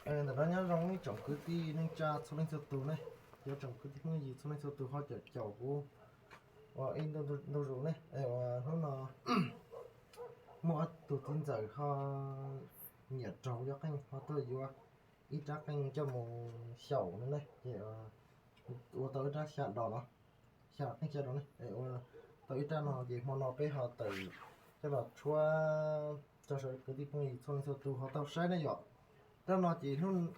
Ntawm no nyob zoo ib tsoom kwv tij neej tsa txhua leej txhua tus ne, cov tsoom kwv tij phooj ywg txhua leej txhua tus ho caum caum kuv ua ib ntu zus ne. Hnub no muaj ob tug txiv ntxawm ho nyiam raug yov qeej ho tuaj yuav ib rab qeej coj mus xyaum no ne, ces ua tau ib rab xya dos no, xya qeej xya dos ne, ua tau ib rab no ces hmo no peb ho tawm coj los tshuab rau kwv tij phooj ywg txhua leej txhua tus ho tau saib ne yom. Rab no ces hnub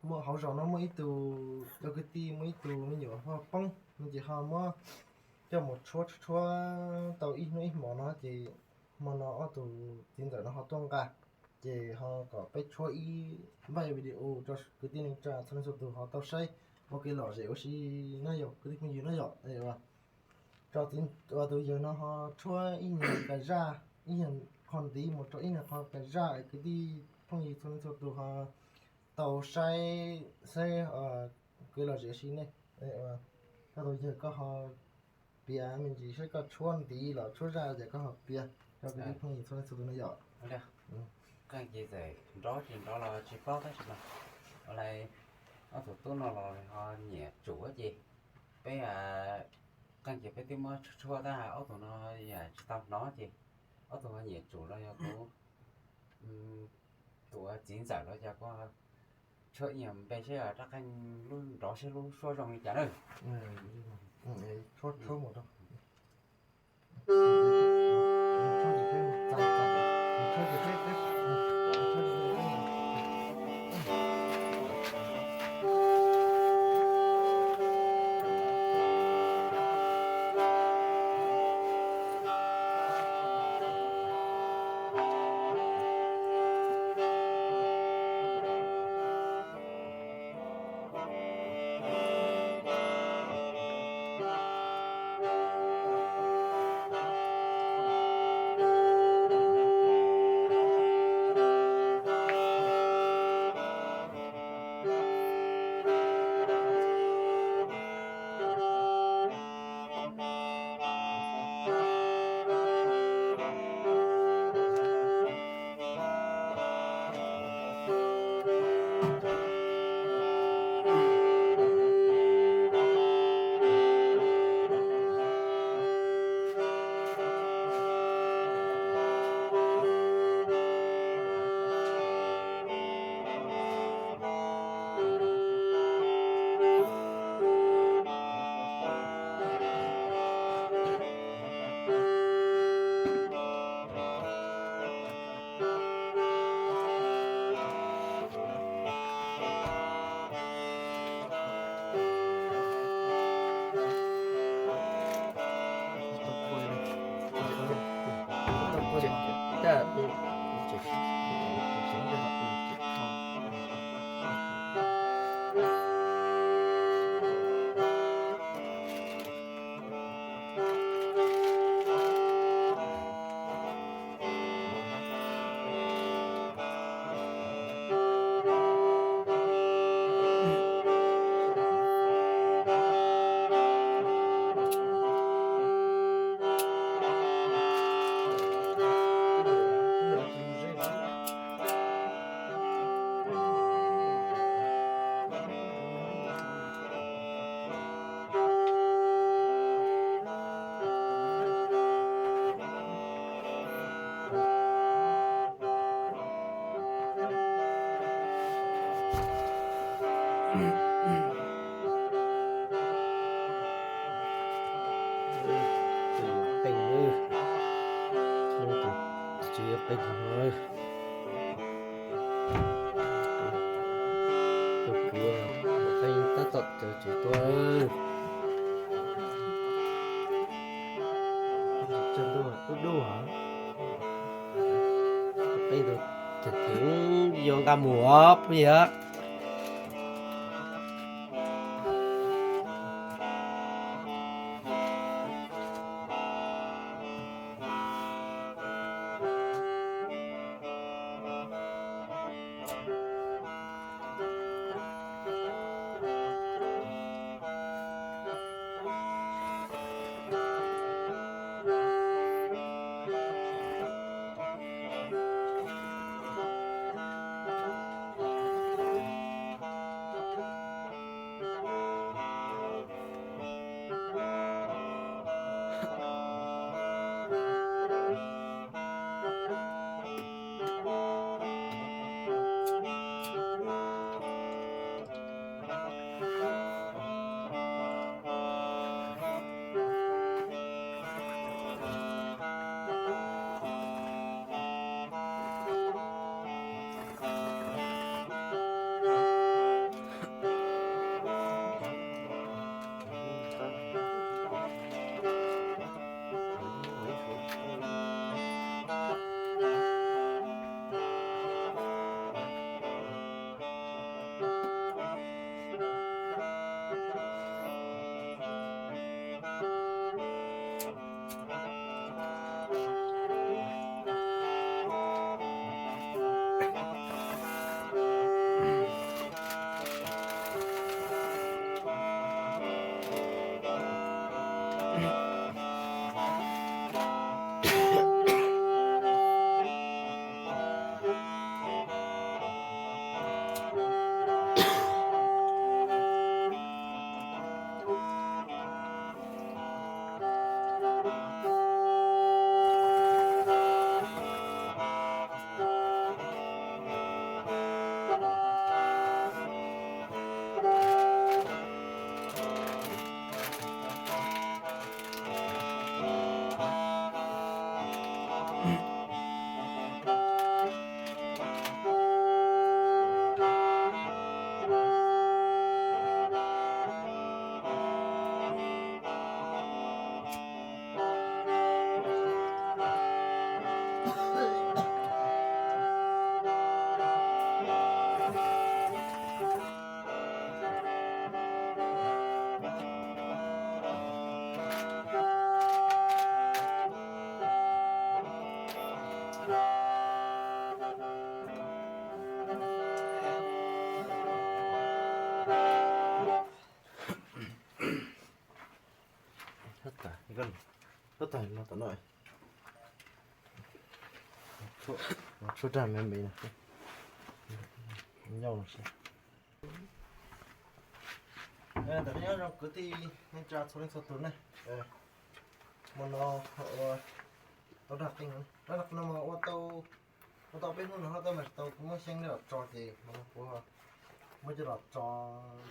muaj hauv zos no muaj ib tug cov kwv tij muaj ib tug me nyuam ho poob no ces ho muab coj mus tshuab tshuab tau ib hnub ib hmos no ces hmo no ob tug txiv ntxawm no ho tuaj nqa, ces ho kom peb tshuab ib npaj video rau kwv tij neej tsa txhua leej txhua tus ho tau saib ua kev lom zem ua si na yom kwv tij phooj ywg na yom. Tus yawg no ho tshuab ib nyuag kas zaj, ib nyuag qho ntiv mus rau ib nyuag qho kas zaj es kwv tij phooj ywg txhua leej txhua tus ho tau saib, saib kev lom zem ua si ne. Koj tus yawg koj ho piav me ntsis saib koj tshuab ntiv los tshuab zaj ces koj ho piav rau kwv tij phooj ywg txhua leej txhua tus no yom. Qeej ces txawm nrov tsis nrov los tsis paub tab sis mas ua li ob tug tub no los ho nyiam tsum ces peb, qeej ces peb twb muab tshuab tshuab tab ob tug no yam tsis tau hnov ces ob tug ho nyiam tsum los yog kuv tus txiv ntxawm los yog kuv tshuab ib nyuag npe seb rab qeej lub nrov seb lub suab zoo li cas na. Tus kuv qeej tab tom txawv tsis tuaj. Tub dub, qeej tus theev yuav nqa mus os phooj ywg. Tab tom no tom no, tshuab rag me me no, yauj no. Tam no nyob zoo kwv tij neej tsa txhua leej txhua tus ne. Hmo no ua tau dag qeej, tau dag qeej no mas ua tau, ua tau peb hnub no ho tau mas tsis tau, kuv muab xyoo nej los tso ces hmo no kuv muab coj los tso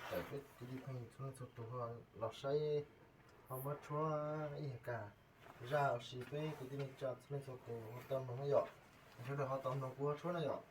tawm peb kwv tij phooj ywg txhua leej txhua tus ho los saib, ho muab tshuab ib yam kas zaj los sis peb kwv tij neej tsa txhua leej txhua tus ho tau mloog na yom. Sawv daws ho tau mloog kuv tshuab na yom.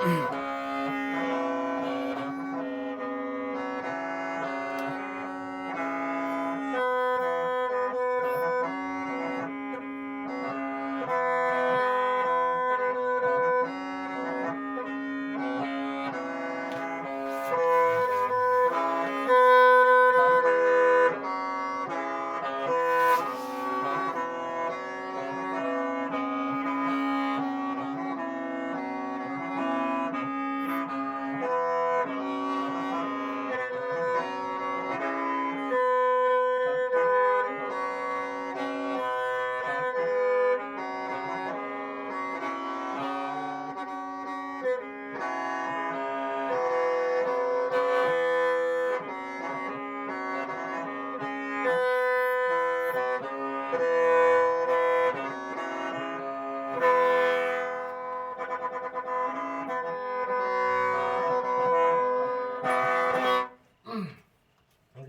Kwv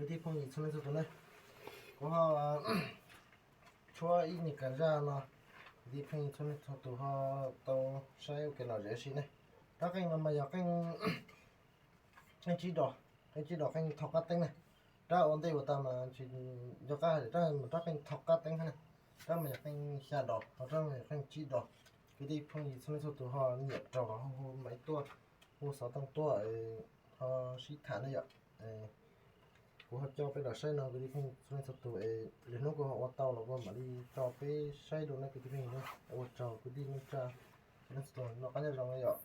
tij phooj ywg txhua leej txhua tus na, kuv ho tshuab ib nyuag kas zaj no, kwv tij phooj ywg txhua leej txhua tus ho tau saib ua ke lom zem ua si ne. Rab qeej no mas yog qeej tsib dos, qeej tsib dos qeej thau qab teeb na. Rab ua ntej ua tag mas tsis nco qab hais tias rab mas rab qeej thau qab teeb thiab na. Rab mas yog qeej xya dos, ho rab mas yog qeej tsib dos. Kwv tij phooj ywg txhua leej txhua tus ho nyiam raug los ho hu mail tuaj, hu xov tooj tuaj, ho sib tham na yom. Kuv ho coj peb los saib no kwv tij phooj ywg txhua leej txhua tus es lwm hnub kuv ho ua tau los kuv mam li tso peb saib dua na kwv tij phooj ywg na. Ua tsaug kwv tij neej tsa txhua leej txhua tus, noj qab nyob zoo na yom.